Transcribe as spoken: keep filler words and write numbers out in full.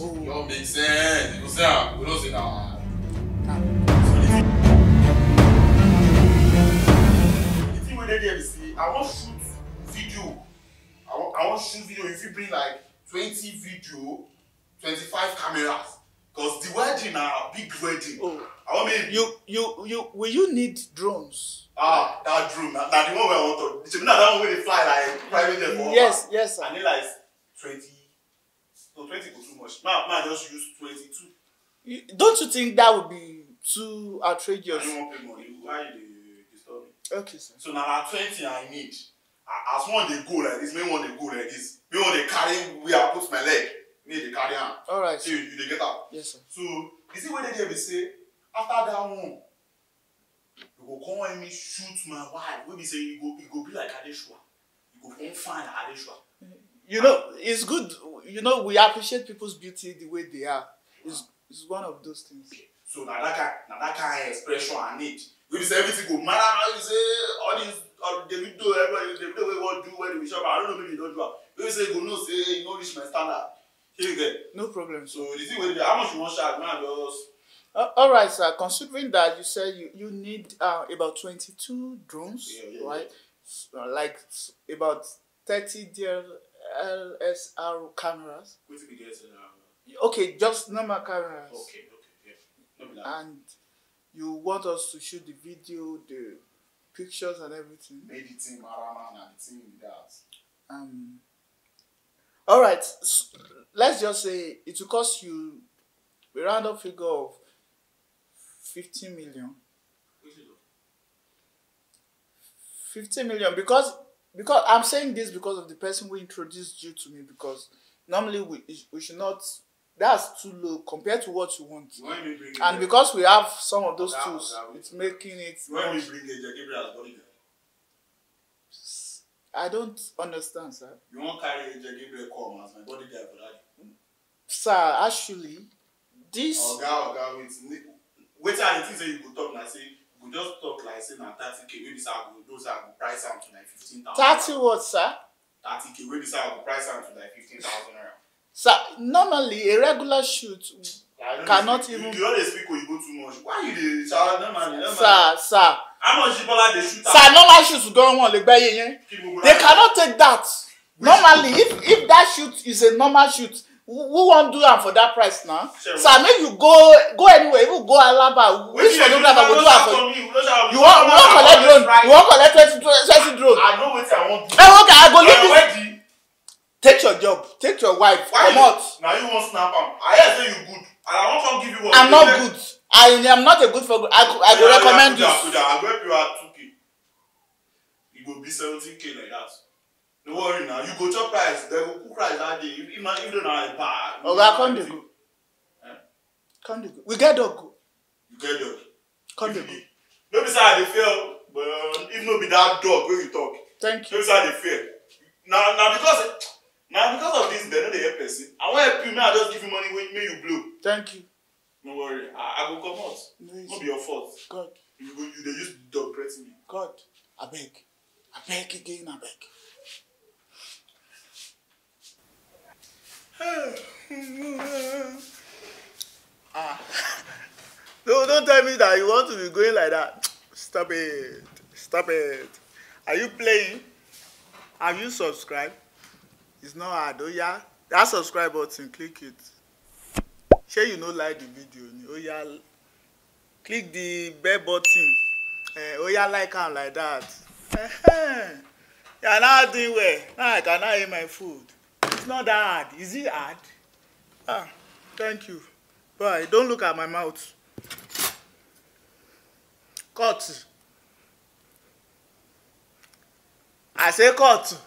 Oh. Don't make sense. You go say am. We don't say na. So the thing, the thing wey dey there be say I wan shoot video. I wan, I wan shoot video. If you bring like twenty video, twenty-five cameras, cause the wedding na big wedding. Oh. I wan make you, you, you, will you need drones? Ah, that drone, na, na the one wey I wan talk. Shebi na that one wey dey fly like private jet for. Yes, yes, sir. I need like twenty. No, twenty go too much. Ma, ma just use twenty-two. You, don't you think that would be too outrageous? I don't want pay money. Why you dey disturb me? Okay, sir. So na, na twenty I need. A-, as one dey go like this, make one dey go like this. Make one dey carry where I put my leg. Make dey carry am. All right, so sir. You, you dey get am? Yes, sir. So, you see what they dey say? After that one, you go come and me shoot my wife. We be say you go, you go be like Adeshua. You go come find Adeshua. You know, it's good. You know, we appreciate people's beauty the way they are. It's, it's one of those things. So na that kind, na that kind of expression I need. We be say everything go mad. I say all these, all the video, everybody, the video we want do when we shop. I don't know, maybe you don't do am. We say go know say you no reach my standard. Shey you get? No problem. So the thing wey dey, how much you wan charge? Man, just Uh, all right, sir. Considering that you said you, you need uh, about twenty-two drones, yeah, yeah, right? Yeah. S-, uh, like s-, about thirty D L S R cameras. Wetin be D S L R? Okay, just normal cameras. Okay, okay, yeah. No be that. And you want us to shoot the video, the pictures and everything. Make the thing marama, na the thing be that. Um, all right, s-, let's just say it will cost you a round up figure of fifteen million. Which is okay. Fifteen million, because, because I'm saying this because of the person who introduced you to me, because normally we, we should not, that's too low compared to what you want. You want me bring And it? Because we have some of those Oga, tools, Oga, wait. It's making it You want me much bring it, Gabriel as bodyguard? I don't understand, sir. You wan carry Angel Gabriel come as my bodyguard for that day? Sir, actually, this Oga, Oga, wait. Ni-, wetin I dey think say you go talk na say, you go just talk like say na thirty K, wey be say I go, know say I go price am to like fifteen thousand. Thirty what, sir? Thirty K, wey be say I go price am to like fifteen thousand naira. Sir, normally a regular shoot I don't cannot dey speak, even you, you don dey speak Oyibo too much. Why you dey shout normally? Normally. Sir, sir. How much Jibola dey shoot am? Sir, normal shoot gan wọn lè gbẹ́yẹ yẹn. Kí ni gbogbo They náà? Cannot take that. Normally, if, if that shoot is a normal shoot, who, who wan do am for that price now? Sure. Sir, make you go, go anywhere, even go Alaba. Which Wetin you dey do photographer go do am for you? You wan, you wan collect drone? You wan collect twenty, twenty drone? I know wetin I wan do. Eh, okay, I go leave this. Wedding. Take your job, take your wife, comot. Why you, na you wan snap am? I hear say you good, and I wan come give you one. I'm not good. I am not a good for good. I, go- I go recommend you. Kuda, I go help you out two K. You go be seventeen K like that. No worry now. You go chop rice. They go cook rice that day. If, if na, if na a bar, Oga, come dey go. Eh? Come dey go. We get dog. You get dog. Come dey go. No be say I dey fear, but if no be that dog wey you talk, Thank you. No be say I dey fear. Na, na because, na because of this, they no dey help person. I wan help you, make I just give you money, wey, make you blow. Thank you. No worry, I, I go comot. No, no be your fault. God. You go, you dey use dog threaten me. God, abeg, abeg again, abeg. Ah. No, don't tell me that you want to be going like that. Stop it. Stop it. Are you playing? Have you subscribed? It's not hard. Oh yeah. That subscribe button, click it. Shey you no like the video ni? Oh yeah. Click the bell button. Eh, oh yeah, like am like that. Eh, eh. You are now doing well. Now I can now eat my food. It's not that hard. Is it hard? Ah, thank you. Bye. Don't look at my mouth. Cut. I say cut.